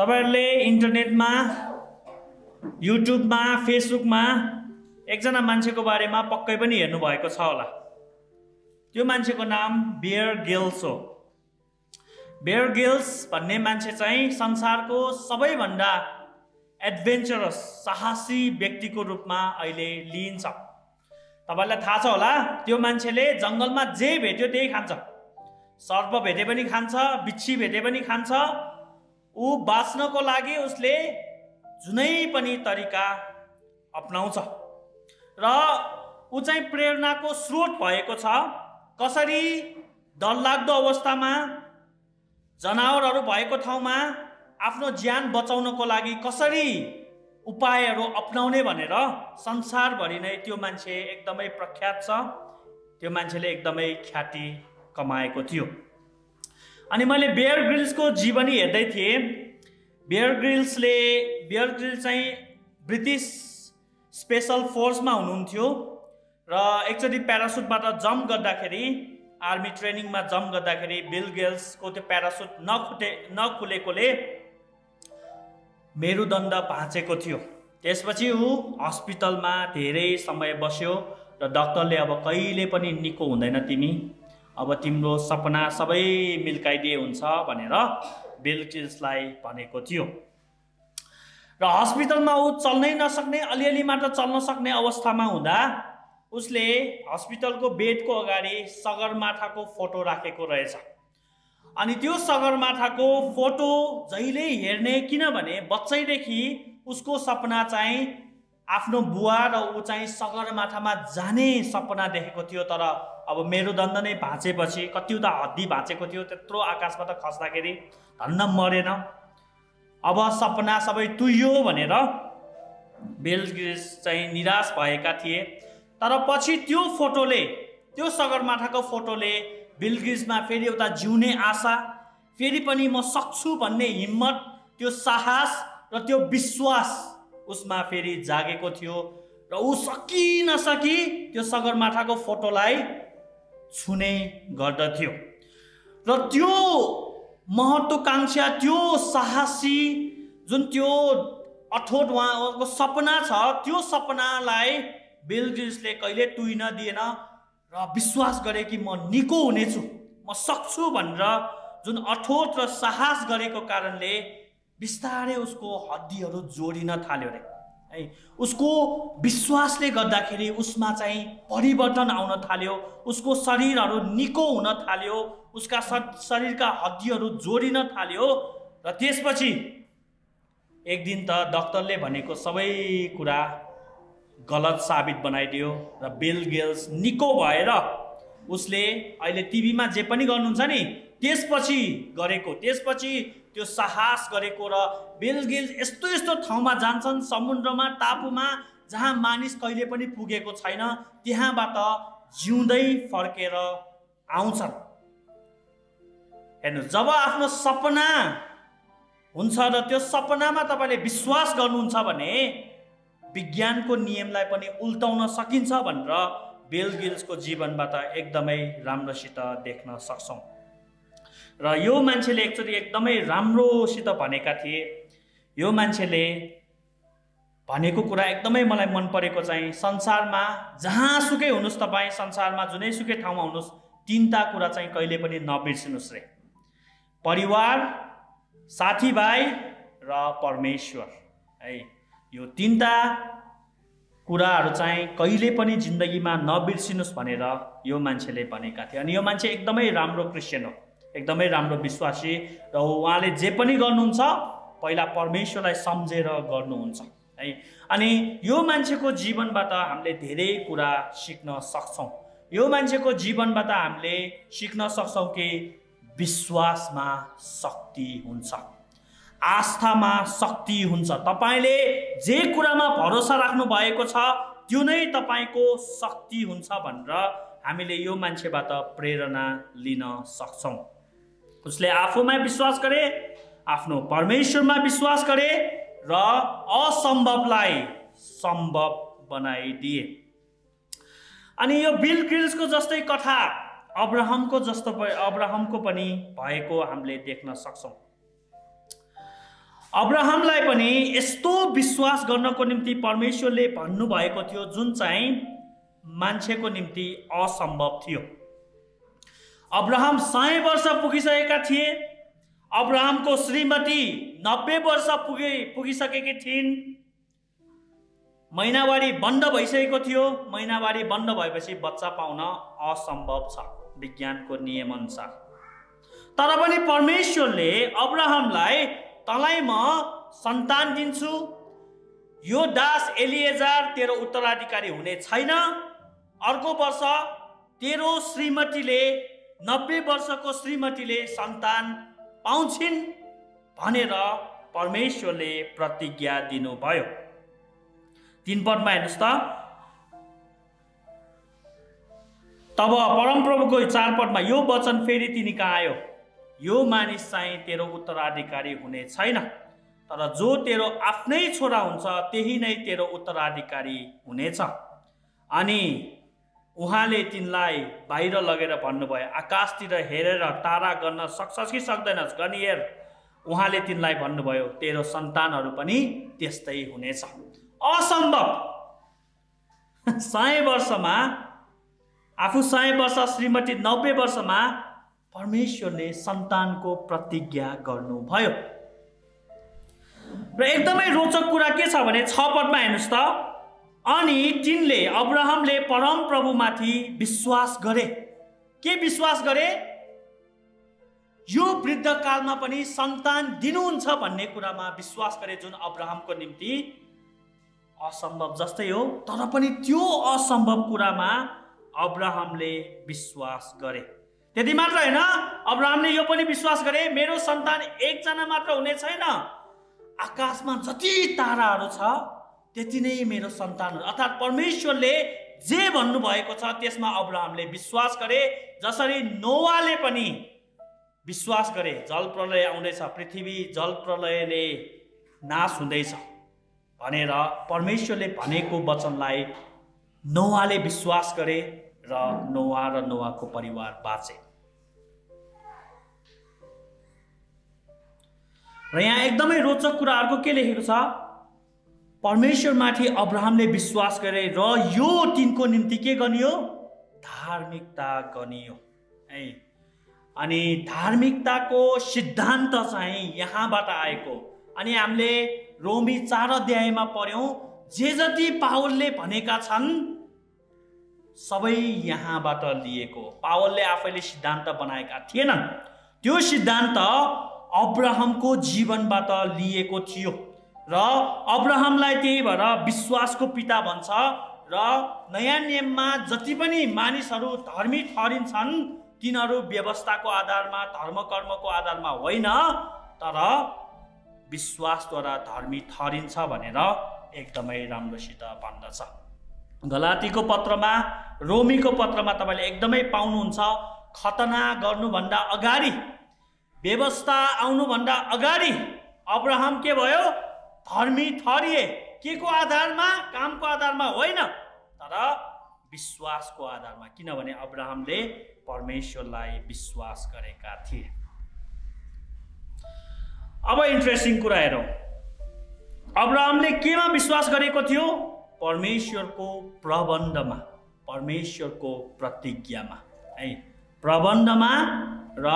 तपाईहरुले इन्टरनेटमा युट्युबमा फेसबुकमा एकजना मान्छेको बारेमा पक्कै पनि हेर्नु भएको छ होला। त्यो मान्छेको नाम बियर ग्रिल्स हो। बियर ग्रिल्स भन्ने मान्छे चाहिँ संसारको सबैभन्दा एडभेन्चरस साहसी व्यक्तिको रूपमा अहिले लिइन्छ। तपाईलाई थाहा छ होला, त्यो मान्छेले जंगलमा जे भेट्यो त्यही खान्छ। सर्प भेटे पनि खान्छ, बिच्छी भेटे पनि खान्छ। ऊ बाँच्नको लागि उसले जुनै पनि तरिका अपनाउँछ र ऊ चाहिँ प्रेरणाको स्रोत भएको छ। कसरी डरलाग्दो अवस्थामा जनावरहरू भएको ठाउँमा आफ्नो ज्यान बचाउनको लागि कसरी उपायहरू अपनाउने भनेर संसारभरि नै त्यो मान्छे एकदमै प्रख्यात छ। त्यो मान्छेले एकदमै ख्याति कमाएको थियो। अनि मैले बियर ग्रिल्सको जीवनी हेर्दै थिएँ। बियर ग्रिल्स चाहिँ ब्रिटिस स्पेशल फोर्समा हुनुहुन्थ्यो र एकचोटि प्यारासुटबाट जम्प गर्दाखेरि, आर्मी ट्रेनिङमा जम्प गर्दाखेरि बियर ग्रिल्सको त्यो प्यारासुट नखुलेकोले मेरुदण्ड भाँचेको थियो। त्यसपछि ऊ हस्पिटलमा धेरै समय बस्यो र डाक्टरले अब कहिले पनि निको हुँदैन तिमी, अब तिम्रो सपना सबै मिल्काइदिए हुन्छ भनेर बियर ग्रिल्सलाई भनेको थियो। र हस्पिटलमा ऊ चल्नै नसक्ने, अलिअलि मात्र चल्न सक्ने अवस्थामा हुँदा उसले हस्पिटलको बेडको अगाडि सगरमाथाको फोटो राखेको रहेछ। अनि त्यो सगरमाथाको फोटो जहिले हेर्ने, किनभने बच्चैदेखि उसको सपना चाहिँ आफ्नो बुवा र ऊ चाहिँ सगरमाथामा जाने सपना देखेको थियो। तर अब मेरुदण्ड नै भाँचेपछि, कतिवटा हड्डी भाँचेको थियो, त्यत्रो आकाशबाट खस्दाखेरि धन्न मरेन। अब सपना सबै तुइयो भनेर बियर ग्रिल्स चाहिँ निराश भएका थिए। तर पछि त्यो फोटोले, त्यो सगरमाथाको फोटोले बियर ग्रिल्समा फेरि एउटा जिउने आशा, फेरि पनि म सक्छु भन्ने हिम्मत, त्यो साहस र त्यो विश्वास उसमा फेरि जागेको थियो। र ऊ सकि नसकी त्यो सगरमाथाको फोटोलाई छुने गर्दथ्यो। र त्यो महत्त्वाकांक्षा, त्यो साहसी जुन त्यो अठोट उहाँको सपना छ, त्यो सपनालाई बियर ग्रिल्सले कहिले टुइन दिएन र विश्वास गरे कि म निको हुनेछु, म सक्छु भनेर जुन अठोट र साहस गरेको कारणले बिस्तारै उसको हड्डीहरू जोडिन थाल्यो रे है। उसको विश्वासले गर्दाखेरि उसमा चाहिँ परिवर्तन आउन थाल्यो, उसको शरीरहरू निको हुन थाल्यो, उसका शरीरका हड्डीहरू जोडिन थाल्यो। र त्यसपछि एक दिन त डाक्टरले भनेको सबै कुरा गलत साबित बनाइदियो र बियर ग्रिल्स निको भएर उसले अहिले टिभीमा जे पनि गर्नुहुन्छ नि, त्यसपछि त्यो साहस गरेको र बियर ग्रिल्स यस्तो यस्तो ठाउँमा जान्छन्, समुद्रमा, टापुमा, जहाँ मानिस कहिले पनि पुगेको छैन, त्यहाँबाट जिउँदै फर्केर आउँछन्। हेर्नु, जब आफ्नो सपना हुन्छ र त्यो सपनामा तपाईँले विश्वास गर्नुहुन्छ भने विज्ञानको नियमलाई पनि उल्टाउन सकिन्छ भनेर बियर ग्रिल्सको जीवनबाट एकदमै राम्रोसित देख्न सक्छौँ। र यो मान्छेले एकचोटि एकदमै राम्रोसित भनेका थिए। यो मान्छेले भनेको कुरा एकदमै मलाई मन परेको चाहिँ, संसारमा जहाँसुकै हुनुहोस् तपाईँ, संसारमा जुनैसुकै ठाउँमा हुनुहोस्, तीनटा कुरा चाहिँ कहिले पनि नबिर्सिनुहोस् रे। परिवार, साथीभाइ र परमेश्वर है। यो तीनटा कुराहरू चाहिँ कहिले पनि जिन्दगीमा नबिर्सिनुहोस् भनेर यो मान्छेले भनेका थिए। अनि यो मान्छे एकदमै राम्रो क्रिस्चियन हो, एकदमै राम्रो विश्वासी, र उहाँले जे पनि गर्नुहुन्छ पहिला परमेश्वरलाई सम्झेर गर्नुहुन्छ है। अनि यो मान्छेको जीवनबाट हामीले धेरै कुरा सिक्न सक्छौँ। यो मान्छेको जीवनबाट हामीले सिक्न सक्छौँ कि विश्वासमा शक्ति हुन्छ, आस्थामा शक्ति हुन्छ। तपाईले जे कुरामा भरोसा राख्नु भएको छ त्यो नै तपाईको शक्ति हुन्छ भनेर हामीले यो मान्छेबाट प्रेरणा लिन सक्छौँ। उसले आफूमा विश्वास गरे, आफ्नो परमेश्वरमा विश्वास गरे र असम्भवलाई सम्भव बनाइदिए। अनि यो बियर ग्रिल्सको जस्तै कथा अब्राहमको पनि भएको हामीले देख्न सक्छौँ। अब्राहमलाई पनि यस्तो विश्वास गर्नको निम्ति परमेश्वरले भन्नुभएको थियो जुन चाहिँ मान्छेको निम्ति असम्भव थियो। अब्राहम 100 वर्ष पुगिसकेका थिए। अब्राहमको श्रीमती 90 वर्ष पुगिसकेकी थिइन्। महिनावारी बन्द भइसकेको थियो। महिनावारी बन्द भएपछि बच्चा पाउन असम्भव छ विज्ञानको नियमअनुसार। तर पनि परमेश्वरले अब्राहमलाई तँलाई म सन्तान दिन्छु, यो दास एलिएजार तेरो उत्तराधिकारी हुने छैन, अर्को वर्ष तेरो श्रीमतीले 90 वर्षको श्रीमतीले सन्तान पाउँछिन् भनेर परमेश्वरले प्रतिज्ञा दिनुभयो। 3 पदमा हेर्नुहोस् त। तब परमप्रभुको 4 पदमा यो वचन फेरि तिनी कहाँ आयो, यो मानिस चाहिँ तेरो उत्तराधिकारी हुने छैन, तर जो तेरो आफ्नै छोरा हुन्छ त्यही नै तेरो उत्तराधिकारी हुनेछ। अनि उहाँले तिनलाई बाहिर लगेर भन्नुभयो, आकाशतिर हेरेर तारा गर्न सक्छस् कि सक्दैनस् गनी हेर। उहाँले तिनलाई भन्नुभयो, तेरो सन्तानहरू पनि त्यस्तै हुनेछ। असम्भव। 100 वर्षमा आफू 100 वर्ष, श्रीमती 90 वर्षमा परमेश्वरले सन्तानको प्रतिज्ञा गर्नुभयो। र एकदमै रोचक कुरा के छ भने 6 पदमा हेर्नुहोस् त। अनि तिनले अब्राहमले परमप्रभुमाथि विश्वास गरे। के विश्वास गरे? यो वृद्ध कालमा पनि सन्तान दिनुहुन्छ भन्ने कुरामा विश्वास गरे, जुन अब्राहमको निम्ति असम्भव जस्तै हो। तर पनि त्यो असम्भव कुरामा अब्राहमले विश्वास गरे। त्यति मात्र होइन, अब्राहमले यो पनि विश्वास गरे, मेरो सन्तान एकजना मात्र हुने छैन, आकाशमा जति ताराहरू छ त्यति नै मेरो सन्तान हो। अर्थात् परमेश्वरले जे भन्नुभएको छ त्यसमा अब्राहमले विश्वास गरे। जसरी नोवाले पनि विश्वास गरे, जल प्रलय आउँदैछ, पृथ्वी जल प्रलयले नाश हुँदैछ भनेर परमेश्वरले भनेको वचनलाई नोवाले विश्वास गरे र नोवा र नोवाको परिवार बाँचे। र यहाँ एकदमै रोचक कुरा अर्को के लेखेको छ, परमेश्वरमाथि अब्राहमले विश्वास गरे र यो तिनको निम्ति के गनियो? धार्मिकता गनियो है। अनि धार्मिकताको सिद्धान्त चाहिँ यहाँबाट आएको। अनि हामीले रोमी 4 अध्यायमा पढ्यौं, जे जति पावलले भनेका छन् सबै यहाँबाट लिएको। पावलले आफैले सिद्धान्त बनाएका थिएनन्, त्यो सिद्धान्त अब्राहमको जीवनबाट लिएको थियो र अब्राहमलाई त्यही भएर विश्वासको पिता भन्छ। र नयाँ नियममा जति पनि मानिसहरू धर्मी ठहरिन्छन् तिनीहरू व्यवस्थाको आधारमा, धर्मकर्मको आधारमा होइन, तर विश्वासद्वारा धर्मी ठहरिन्छ भनेर एकदमै राम्रोसित भन्दछ। गलातीको पत्रमा, रोमीको पत्रमा तपाईँले एकदमै पाउनुहुन्छ, खतना गर्नुभन्दा अगाडि, व्यवस्था आउनुभन्दा अगाडि अब्राहम के भयो? धर्मी ठहरिए। के को आधारमा? कामको आधारमा होइन, तर विश्वासको आधारमा, किनभने अब्राहमले परमेश्वरलाई विश्वास गरेका थिए। अब इन्ट्रेस्टिङ कुरा हेरौँ, अब्राहमले केमा विश्वास गरेको थियो? परमेश्वरको प्रबन्धमा, परमेश्वरको प्रतिज्ञामा है। प्रबन्धमा र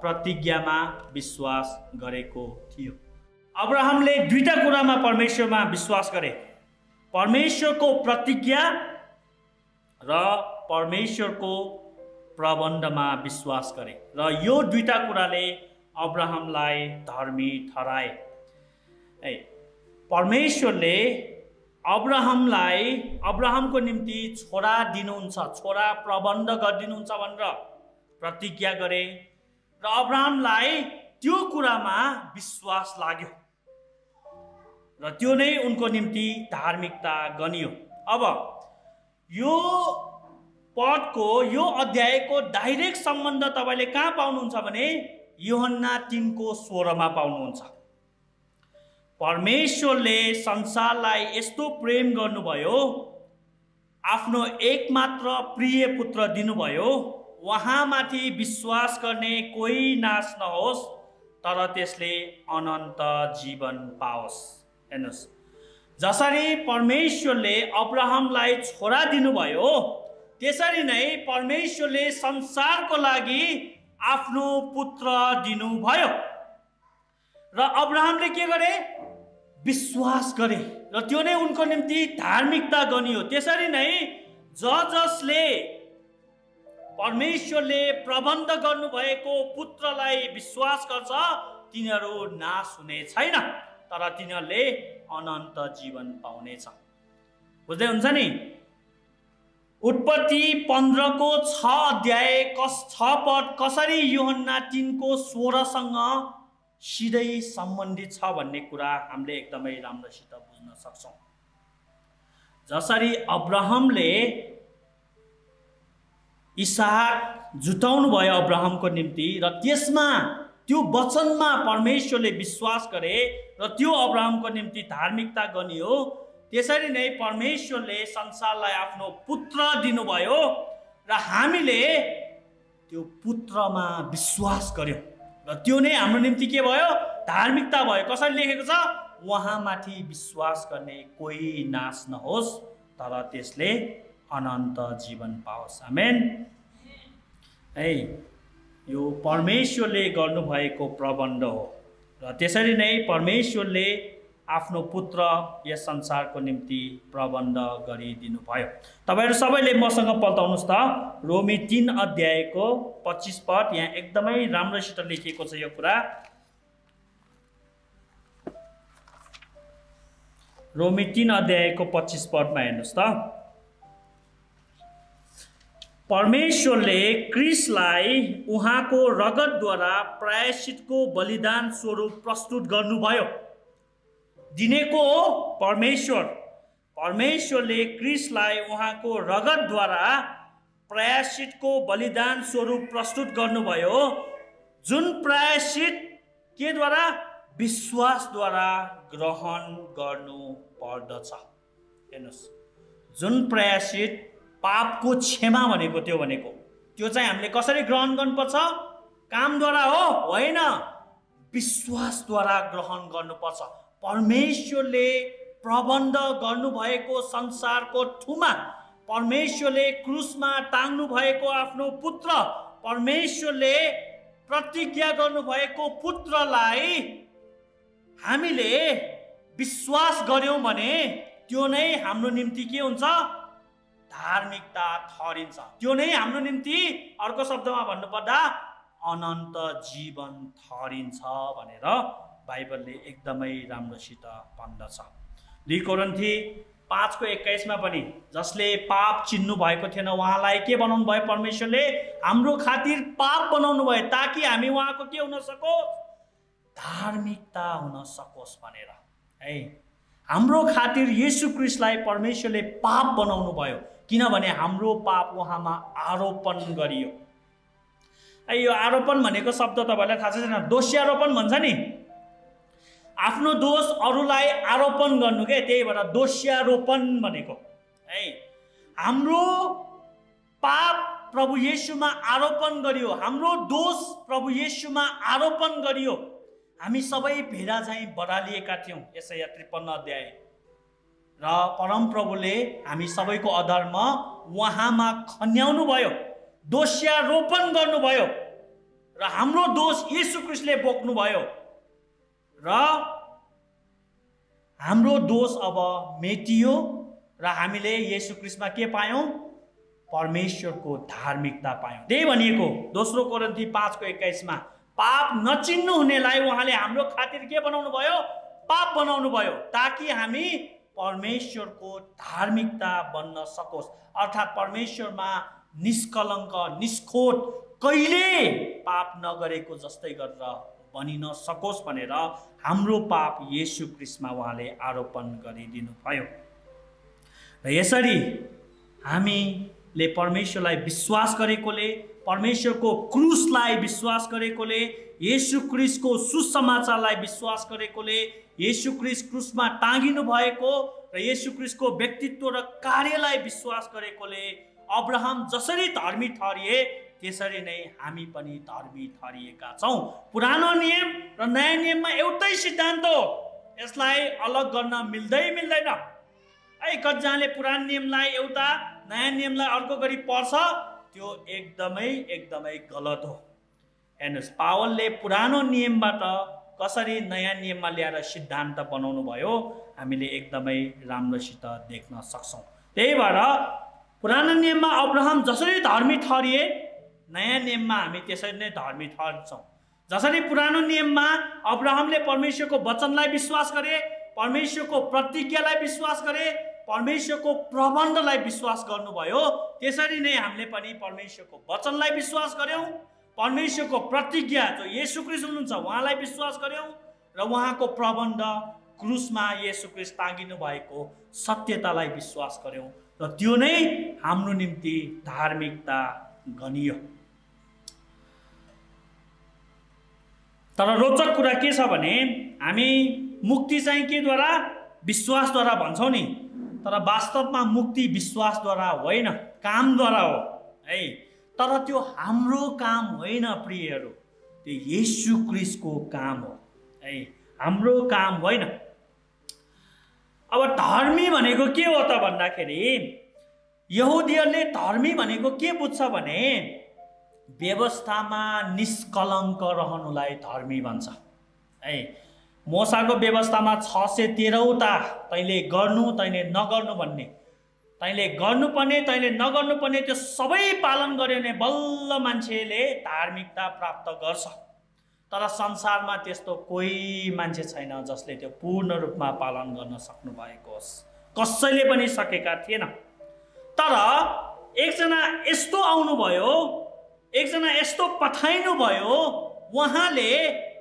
प्रतिज्ञामा विश्वास गरेको थियो। अब्राहमले दुईटा कुरामा परमेश्वरमा विश्वास गरे, परमेश्वरको प्रतिज्ञा र परमेश्वरको प्रबन्धमा विश्वास गरे। र यो दुईटा कुराले अब्राहमलाई धर्मी ठहराए है। परमेश्वरले अब्राहमलाई, अब्राहमको निम्ति छोरा दिनुहुन्छ, छोरा प्रबन्ध गरिदिनुहुन्छ भनेर प्रतिज्ञा गरे र अब्राहमलाई त्यो कुरामा विश्वास लाग्यो र त्यो नै उनको निम्ति धार्मिकता गनियो। अब यो पदको, यो अध्यायको डाइरेक्ट सम्बन्ध तपाईँले कहाँ पाउनुहुन्छ भने यूहन्ना 3:16 मा पाउनुहुन्छ। परमेश्वरले संसारलाई यस्तो प्रेम गर्नुभयो, आफ्नो एकमात्र प्रिय पुत्र दिनुभयो, उहाँमाथि विश्वास गर्ने कोही नाश नहोस् तर त्यसले अनन्त जीवन पाओस्। हेर्नुहोस्, जसरी परमेश्वरले अब्राहमलाई छोरा दिनुभयो त्यसरी नै परमेश्वरले संसारको लागि आफ्नो पुत्र दिनुभयो। र अब्राहमले के गरे? विश्वास गरे र त्यो नै उनको निम्ति धार्मिकता गनियो। त्यसरी नै जसले परमेश्वरले प्रबन्ध गर्नुभएको पुत्रलाई विश्वास गर्छ तिनीहरू नाश हुने छैन, तर तिनीहरूले अनन्त जीवन पाउनेछ। बुझ्दै हुन्छ नि? उत्पत्ति 15 को 6 अध्याय 6 पद कसरी यूहन्ना 3 को 16 सँग सिधै सम्बन्धित छ भन्ने कुरा हामीले एकदमै राम्रोसित बुझ्न सक्छौं। जसरी अब्राहमले इसहाक जुटाउनु भयो अब्राहमको निम्ति र त्यसमा त्यो वचनमा परमेश्वरले विश्वास गरे र त्यो अब्राहमको निम्ति धार्मिकता गनियो, त्यसरी नै परमेश्वरले संसारलाई आफ्नो पुत्र दिनुभयो र हामीले त्यो पुत्रमा विश्वास गर्यौं र त्यो नै हाम्रो निम्ति के भयो? धार्मिकता भयो। कसरी लेखेको छ? उहाँमाथि विश्वास गर्ने कोही नाश नहोस् तर त्यसले अनन्त जीवन पाओस्। आमेन। है, यो परमेश्वरले गर्नुभएको प्रबन्ध हो र त्यसरी नै परमेश्वरले आफ्नो पुत्र यस संसारको निम्ति प्रबन्ध गरिदिनु भयो। तपाईहरु सबैले मसँग पल्टाउनुस् त रोमी 3 अध्यायको 25 पद। यहाँ एकदमै राम्रोसित लेखिएको छ यो कुरा। रोमी 3 अध्यायको 25 पदमा हेर्नुस् त। परमेश्वरले क्रिस्टलाई उहाँको रगतद्वारा प्रायश्चितको बलिदान स्वरूप प्रस्तुत गर्नुभयो। दिनेको हो परमेश्वर। परमेश्वरले क्रिस्टलाई उहाँको रगतद्वारा प्रायश्चितको बलिदान स्वरूप प्रस्तुत गर्नुभयो, जुन प्रायश्चित के द्वारा? विश्वासद्वारा ग्रहण गर्नु पर्दछ। हेर्नुस्, जुन प्रायश्चित पापको क्षमा भनेको त्यो चाहिँ हामीले कसरी ग्रहण गर्नुपर्छ? कामद्वारा हो? होइन, विश्वासद्वारा ग्रहण गर्नुपर्छ। परमेश्वरले प्रबन्ध गर्नुभएको संसारको ठुमा, परमेश्वरले क्रुसमा टाङ्नु भएको आफ्नो पुत्र, परमेश्वरले प्रतिज्ञा गर्नुभएको पुत्रलाई हामीले विश्वास गर्यौं भने त्यो नै हाम्रो निम्ति के हुन्छ? धार्मिकता ठहरिन्छ। त्यो नै हाम्रो निम्ति अर्को शब्दमा भन्नुपर्दा अनन्त जीवन ठहरिन्छ भनेर बाइबलले एकदमै राम्रोसित भन्दछ। 2 कोरिन्थी 5 को 21 मा पनि जसले पाप चिन्नु भएको थिएन उहाँलाई के बनाउनु भयो? परमेश्वरले हाम्रो खातिर पाप बनाउनु भयो ताकि हामी उहाँको के हुन सकोस्? धार्मिकता हुन सकोस् भनेर। है, हाम्रो खातिर येशू क्रिस्टलाई परमेश्वरले पाप बनाउनु भयो किनभने हाम्रो पाप उहाँमा आरोपण गरियो। यो आरोपण भनेको शब्द तपाईलाई थाहा छैन? दोषारोपण भन्छ नि। आफ्नो दोष अरूलाई आरोपण गर्नु के, त्यही भएर दोषारोपण भनेको। है, हाम्रो पाप प्रभु येशूमा आरोपण गरियो, हाम्रो दोष प्रभु येशूमा आरोपण गरियो। हामी सबै भेडा चाहिँ बडालिएका थियौं। यसाया 53 अध्याय। र परमप्रभुले हामी सबैको अधर्म उहाँमा खन्याउनु भयो, दोषारोपण गर्नुभयो र हाम्रो दोष येशू क्रिस्टले बोक्नु भयो र हाम्रो दोष अब मेटियो र हामीले येशू क्रिस्टमा के पायौं? परमेश्वरको धार्मिकता पायौं। त्यही भनिएको 2 कोरिन्थी 5 को 21 मा पाप नचिन्नु हुनेलाई उहाँले हाम्रो खातिर के बनाउनु भयो? पाप बनाउनु भयो ताकि हामी परमेश्वरको धार्मिकता बन्न सकोस्। अर्थात् परमेश्वरमा निष्कलङ्क निष्खोट कहिले पाप नगरेको जस्तै गरेर बनिन सकोस् भनेर हाम्रो पाप येशू क्रिस्टमा उहाँले आरोपण गरिदिनु भयो। र यसरी हामीले परमेश्वरलाई विश्वास गरेकोले, परमेश्वरको क्रुसलाई विश्वास गरेकोले, येशू क्रिस्टको सुसमाचारलाई विश्वास गरेकोले, येशू क्रिस्ट क्रुसमा टाँगिनु भएको र येशू क्रिस्टको व्यक्तित्व र कार्यलाई विश्वास गरेकोले अब्राहम जसरी धर्मी ठहरिए त्यसरी नै हामी पनि धर्मी ठहरिएका छौँ। पुरानो नियम र नयाँ नियममा एउटै सिद्धान्त हो, यसलाई अलग गर्न मिल्दैन है। कतिजनाले पुरानो नियमलाई एउटा नयाँ नियमलाई अर्को गरी पढ्छ, त्यो एकदमै गलत हो। हेर्नुहोस्, पावलले पुरानो नियमबाट कसरी नयाँ नियममा ल्याएर सिद्धान्त बनाउनु भयो हामीले एकदमै राम्रोसित देख्न सक्छौँ। त्यही भएर पुरानो नियममा अब्राहम जसरी धर्मी ठहरिए, नयाँ नियममा हामी त्यसरी नै धर्मी ठहर्छौँ। जसरी पुरानो नियममा अब्राहमले परमेश्वरको वचनलाई विश्वास गरे, परमेश्वरको प्रतिज्ञालाई विश्वास गरे, परमेश्वरको प्रबन्धलाई विश्वास गर्नुभयो, त्यसरी नै हामीले पनि परमेश्वरको वचनलाई विश्वास गर्यौँ, परमेश्वरको प्रतिज्ञा जो येशू ख्रीष्ट हुनुहुन्छ उहाँलाई विश्वास गर्यौँ र उहाँको प्रबन्ध क्रुसमा येशू ख्रीष्ट टाँगिनु भएको सत्यतालाई विश्वास गर्यौँ र त्यो नै हाम्रो निम्ति धार्मिकता गनियो। तर रोचक कुरा के छ भने हामी मुक्ति चाहिँ केद्वारा? विश्वासद्वारा भन्छौँ नि, तर वास्तवमा मुक्ति विश्वासद्वारा होइन, कामद्वारा हो है। तर त्यो हाम्रो काम होइन प्रियहरू, त्यो येशू ख्रीष्टको काम हो है, हाम्रो काम होइन। अब धर्मी भनेको के हो त भन्दाखेरि यहुदीहरूले धर्मी भनेको के बुझ्छ भने व्यवस्थामा निष्कलङ्क रहनुलाई धर्मी भन्छ है। मोसाको व्यवस्थामा 613वटा तैँले गर्नु तैँले नगर्नु भन्ने, तैँले गर्नुपर्ने तैँले नगर्नुपर्ने त्यो सबै पालन गर्यो भने बल्ल मान्छेले धार्मिकता प्राप्त गर्छ। तर संसारमा त्यस्तो कोही मान्छे छैन जसले त्यो पूर्ण रूपमा पालन गर्न सक्नु भएको होस्, कसैले पनि सकेका थिएन। तर एकजना यस्तो आउनुभयो, एकजना यस्तो पठाइनु भयो, उहाँले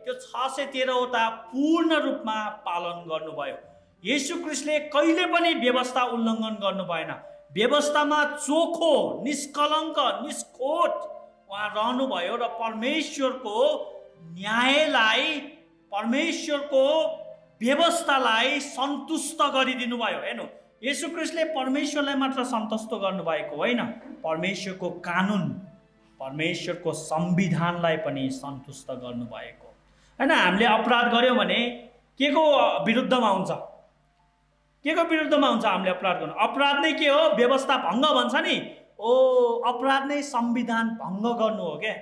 त्यो 613वटा पूर्ण रूपमा पालन गर्नुभयो। येशू ख्रीष्टले कहिले पनि व्यवस्था उल्लङ्घन गर्नु भएन, व्यवस्थामा चोखो निष्कलङ्क निष्खोट उहाँ रहनुभयो र परमेश्वरको न्यायलाई, परमेश्वरको व्यवस्थालाई सन्तुष्ट गरिदिनु भयो। हेर्नु, येशू ख्रीष्टले परमेश्वरलाई मात्र सन्तुष्ट गर्नुभएको होइन, परमेश्वरको कानुन, परमेश्वरको संविधानलाई पनि सन्तुष्ट गर्नुभएको होइन। हामीले अपराध गर्यौँ भने के को विरुद्धमा हुन्छ? के को विरुद्धमा हुन्छ हामीले अपराध गर्नु? अपराध नै के हो? व्यवस्था भङ्ग भन्छ नि, अपराध नै संविधान भङ्ग गर्नु हो क्या।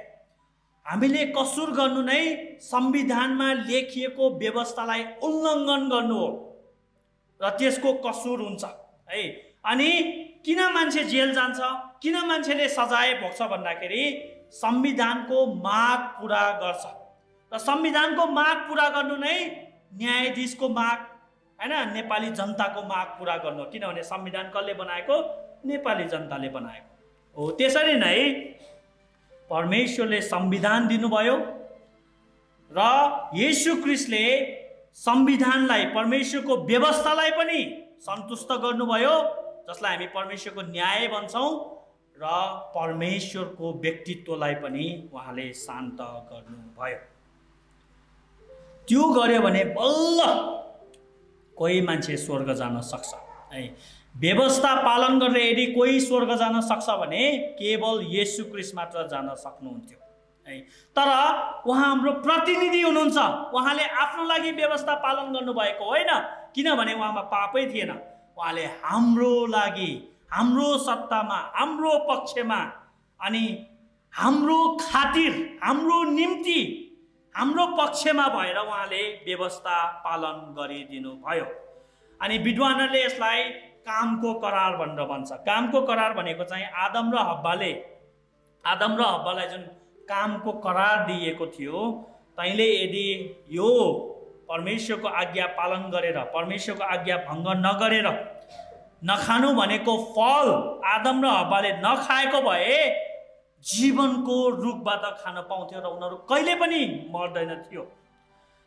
हामीले कसुर गर्नु नै संविधानमा लेखिएको व्यवस्थालाई उल्लङ्घन गर्नु हो र त्यसको कसुर हुन्छ है। अनि किन मान्छे जेल जान्छ, किन मान्छेले सजाय भोग्छ भन्दाखेरि संविधानको माग पुरा गर्छ र संविधानको माग पुरा गर्नु नै न्यायाधीशको माग हैन, नेपाली जनताको माग पुरा गर्नु। किनभने संविधान कसले बनाएको? नेपाली जनताले बनाएको हो। त्यसरी नै परमेश्वरले संविधान दिनुभयो र येशू ख्रीष्टले संविधानलाई, परमेश्वरको व्यवस्थालाई पनि सन्तुष्ट गर्नुभयो, जसलाई हामी परमेश्वरको न्याय भन्छौँ, र परमेश्वरको व्यक्तित्वलाई पनि उहाँले शान्त गर्नुभयो। त्यो गर्यो भने बल्ल कोही मान्छे स्वर्ग जान सक्छ है। व्यवस्था पालन गरेर यदि कोही स्वर्ग जान सक्छ भने केवल येशू ख्रीष्ट मात्र जान सक्नुहुन्थ्यो है। तर उहाँ हाम्रो प्रतिनिधि हुनुहुन्छ, उहाँले आफ्नो लागि व्यवस्था पालन गर्नुभएको होइन, किनभने उहाँमा पापै थिएन। उहाँले हाम्रो लागि, हाम्रो सत्तामा, हाम्रो पक्षमा अनि हाम्रो खातिर, हाम्रो निम्ति, हाम्रो पक्षमा भएर उहाँले व्यवस्था पालन गरिदिनु भयो। अनि विद्वानहरूले यसलाई कामको करार भनेर भन्छ। कामको करार भनेको चाहिँ आदम र हब्बालाई जुन कामको करार दिएको थियो, तैँले यदि यो परमेश्वरको आज्ञा पालन गरेर, परमेश्वरको आज्ञा भङ्ग नगरेर नखानु भनेको फल आदम र हब्बाले नखाएको भए जीवनको रुखबाट खान पाउँथ्यो र उनीहरू कहिले पनि मर्दैन थियो।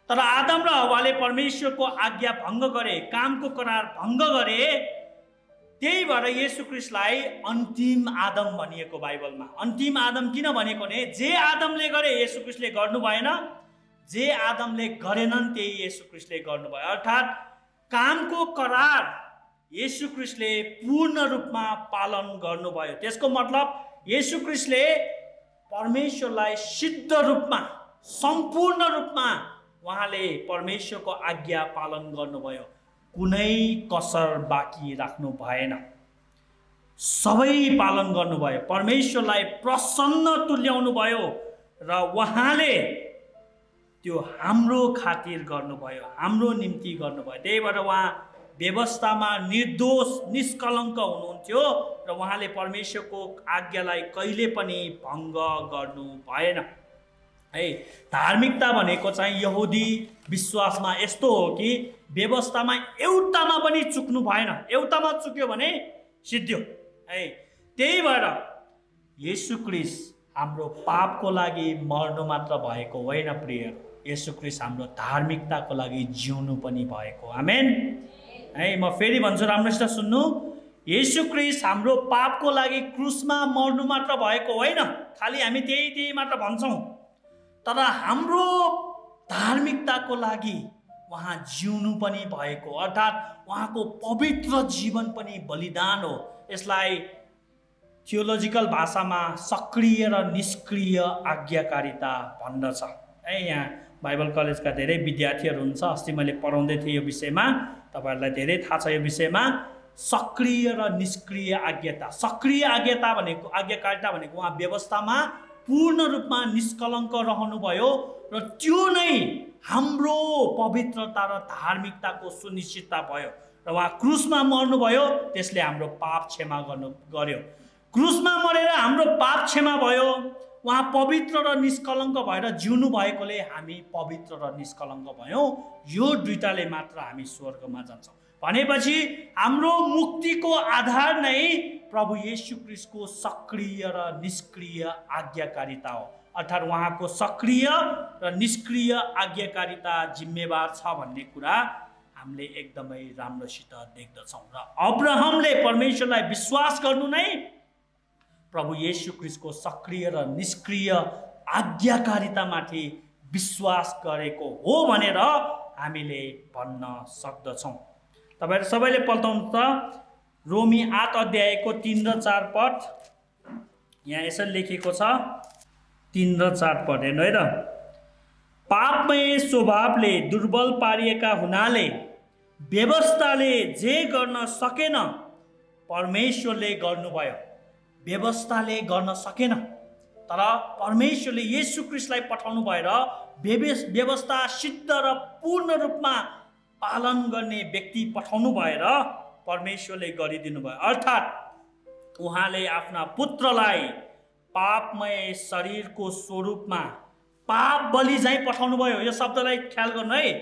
तर आदम र हव्वाले परमेश्वरको आज्ञा भङ्ग गरे, कामको करार भङ्ग गरे। त्यही भएर येशू ख्रीष्टलाई अन्तिम आदम भनिएको बाइबलमा। अन्तिम आदम किन भनेको भने जे आदमले गरे येशू ख्रीष्टले गर्नु भएन, जे आदमले गरेनन् त्यही येशू ख्रीष्टले गर्नुभयो। अर्थात् कामको करार येशू ख्रीष्टले पूर्ण रूपमा पालन गर्नुभयो। त्यसको मतलब येशू ख्रीष्टले परमेश्वरलाई सिद्ध रूपमा सम्पूर्ण रूपमा उहाँले परमेश्वरको आज्ञा पालन गर्नुभयो। कुनै कसर बाँकी राख्नु भएन, सबै पालन गर्नुभयो। परमेश्वरलाई प्रसन्न तुल्याउनु भयो र उहाँले त्यो हाम्रो खातिर गर्नुभयो, हाम्रो निम्ति गर्नुभयो। त्यही भएर उहाँ व्यवस्थामा निर्दोष निष्कलङ्क हुनुहुन्थ्यो र उहाँले परमेश्वरको आज्ञालाई कहिले पनि भङ्ग गर्नु भएन। है, धार्मिकता भनेको चाहिँ यहुदी विश्वासमा यस्तो हो कि व्यवस्थामा एउटामा पनि चुक्नु भएन, एउटामा चुक्यो भने सिद्धियो। है, त्यही भएर येशू ख्रीष्ट हाम्रो पापको लागि मर्नु मात्र भएको होइन प्रिय, येशू ख्रीष्ट हाम्रो धार्मिकताको लागि जिउनु पनि भएको। आमेन। है, म फेरि भन्छु, राम्रोसित सुन्नु, येशू ख्रीष्ट हाम्रो पापको लागि क्रुसमा मर्नु मात्र भएको होइन। खालि हामी त्यही मात्र भन्छौँ, तर हाम्रो धार्मिकताको लागि उहाँ जिउनु पनि भएको, अर्थात् उहाँको पवित्र जीवन पनि बलिदान हो। यसलाई थियोलोजिकल भाषामा सक्रिय र निष्क्रिय आज्ञाकारिता भन्दछ। है, यहाँ बाइबल कलेजका धेरै विद्यार्थीहरू हुन्छ, अस्ति मैले पढाउँदै थिएँ यो विषयमा, तपाईँहरूलाई धेरै थाहा छ यो विषयमा। सक्रिय र निष्क्रिय आज्ञाता, सक्रिय आज्ञाकारिता भनेको उहाँ व्यवस्थामा पूर्ण रूपमा निष्कलङ्क रहनुभयो र त्यो नै हाम्रो पवित्रता र धार्मिकताको सुनिश्चितता भयो। र उहाँ क्रुसमा मर्नुभयो, त्यसले हाम्रो पाप क्षमा गर्यो। क्रुसमा मरेर हाम्रो पाप क्षमा भयो। उहाँ पवित्र र निष्कलङ्क भएर जिउनु भएकोले हामी पवित्र र निष्कलङ्क भयौँ। यो दुईटाले मात्र हामी स्वर्गमा जान्छौँ। भनेपछि हाम्रो मुक्तिको आधार नै प्रभु येशू ख्रीष्टको सक्रिय र निष्क्रिय आज्ञाकारिता हो। अर्थात् उहाँको सक्रिय र निष्क्रिय आज्ञाकारिता जिम्मेवार छ भन्ने कुरा हामीले एकदमै राम्रोसित देख्दछौँ। र अब्राहमले परमेश्वरलाई विश्वास गर्नु नै प्रभु येशू ख्रीष्टको सक्रिय र निष्क्रिय आज्ञाकारितामाथि विश्वास गरेको हो भनेर हामीले भन्न सक्दछौँ। तपाईँहरू सबैले पल्टाउनु त रोमी 8 अध्यायको 3 र 4 पद, यहाँ यसरी लेखेको छ, 3 र 4 पद हेर्नु है त। पापमय स्वभावले दुर्बल पारिएका हुनाले व्यवस्थाले जे गर्न सकेन परमेश्वरले गर्नुभयो। व्यवस्थाले गर्न सकेन, तर परमेश्वरले येशू ख्रीष्टलाई पठाउनु भएर व्यवस्था सिद्ध र पूर्ण रूपमा पालन गर्ने व्यक्ति पठाउनु भएर परमेश्वरले गरिदिनु भयो। अर्थात् उहाँले आफ्ना पुत्रलाई पापमय शरीरको स्वरूपमा पाप बलि झैँ पठाउनु भयो। यो शब्दलाई ख्याल गर्नु है,